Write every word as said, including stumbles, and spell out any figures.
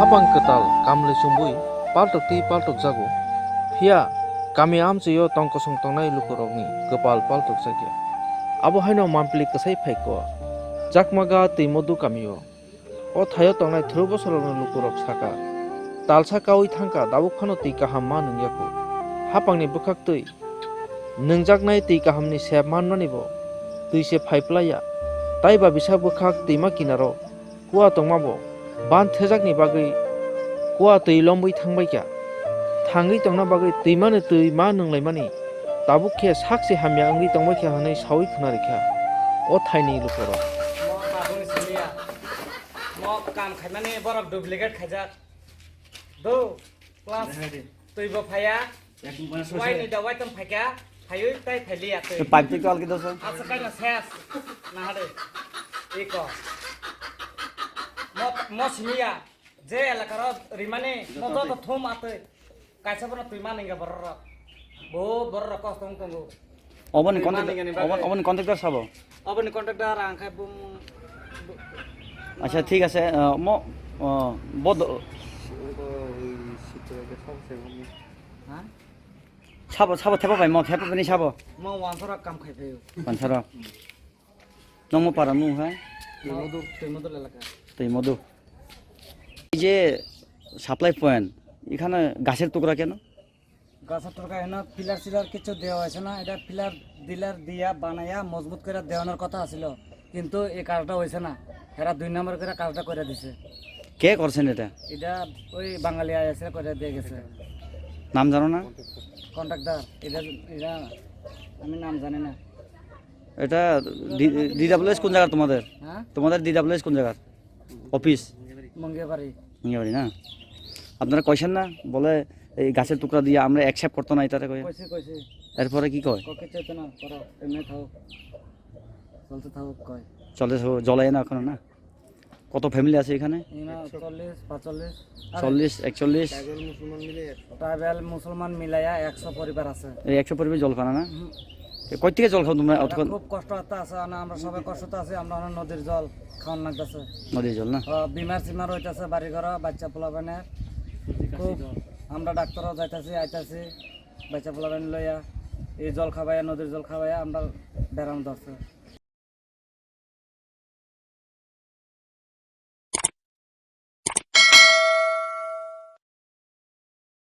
Bupang kwtal kamle chumui paltoktwi paltokjago, phiya kami amchwio tongkosong tongnai lukurokni kwpal paltokjakya. Abo haino mampli kwsai phaikha Chakmaga Twimodu kamio. O thaio tongnai thwrwk bosorokni lukurok sakha, talsa kaui thangkha, dabuk phano twi kaham ma nwngyakho. Hapangni bwkhaktwi nwngjaknai twi kahamni sep manmanibo twi se phai plaiya. Tai ba bisa bwkhak twima kinaro kua tongmabo ban thejakni bagwi kua twi lombwi thangbaikha. Thangwi tongna bagwi twimano twi ma nwnglaimani tabuk khe sak se hamya wngwi tongbaikha hwnwi saui khna rikha o thaini lukurok. Mo tabukni simiya. Mo kam khaimani borok duplicate khaijak. Do, class. Twi bo phaiya. Wai ni da wai tong phaikha. Phaiwi tai phailiya twi. Pipe twi kal kido sa. Asa kaina ses. Nahade. Iko. Mo, mo simiya. Je elakaro rimani mo joto thum atwi. Kaisa bono twi maningya bororok. Bo bororok kosong tongo. Oboni contact, oboni, oboni contractor sabo? Oboni contractor ang khe bum. Acha, thik ase, ah, mo, ah, bo do- Ha? Sabo, sabo thepa bai mo, thepa bini sabo? Mo wansara kam khai phaio. Wansara. Nongmo para mung hai? Twimodu, Twimodu elaka. Twimodu. এই যে supply point, এখানে গাছের টুকরা কেন? গাছের টুকরা এখানে পিলার সিলার কিছু দেওয়া হয়েছে না, এটা পিলার দিলার দিয়া বানাইয়া মজবুত করে দেওয়ানোর কথা আছিল, কিন্তু এই কাজটা হয়েছে না। এরা দুই নম্বর করে কাজটা করে দিছে। কে করছেন এটা? এটা ওই বাঙালি আইএসএ করে দিয়ে গেছে। নাম জানো না? কন্ট্রাক্টর, এটা, এটা আমি নাম জানি না। এটা ডিডাব্লিউএস কোন জায়গার তোমাদের? হ্যাঁ? তোমাদের ডিডাব্লিউএস কোন জায়গার? অফিস? মঙ্গিয়াবাড়ি। মঙ্গিয়াবাড়ি না? আপনারা কইছেন না, বলে এই গাছের টুকরা দিয়ে আমরা অ্যাকসেপ্ট করতো না এটারে কয়ে। কইছি, কইছি। এরপরে কি কয়? ককে চেতনা করো, এমনি থাও। চলতে থাকুক কয়। চলতে থাকুক, জ্বলে না এখনো না? কত ফ্যামিলি আছে এখানে? এখানে চল্লিশ, পাঁচচল্লিশ। আরে, চল্লিশ, একচল্লিশ। ট্রাইবাল মুসলমান মিলে একশো। ট্রাইবাল মুসলমান মিলাইয়া একশো পরিবার আছে। এই একশো পরিবার জল পানা না? হুম। এ, কই থেকে জল খাও তোমরা? এরা অতক্ষণ? খুব কষ্ট আছে, আছে, না, আমরা সবাই কষ্টতে আছি, আমরা অনেক নদীর জল খাওয়ান লাগতেছে। নদীর জল না? ও, বিমার সিমার হইতেছে বাড়ি ঘর, বাচ্চা পোলাপানের। খুব, আমরা ডাক্তারও যাইতাছি, আইতাছি, বাচ্চা পোলাপান লইয়া, এই জল খাবাইয়া, নদীর জল খাবাইয়া আমরা বেরাম ধরছে।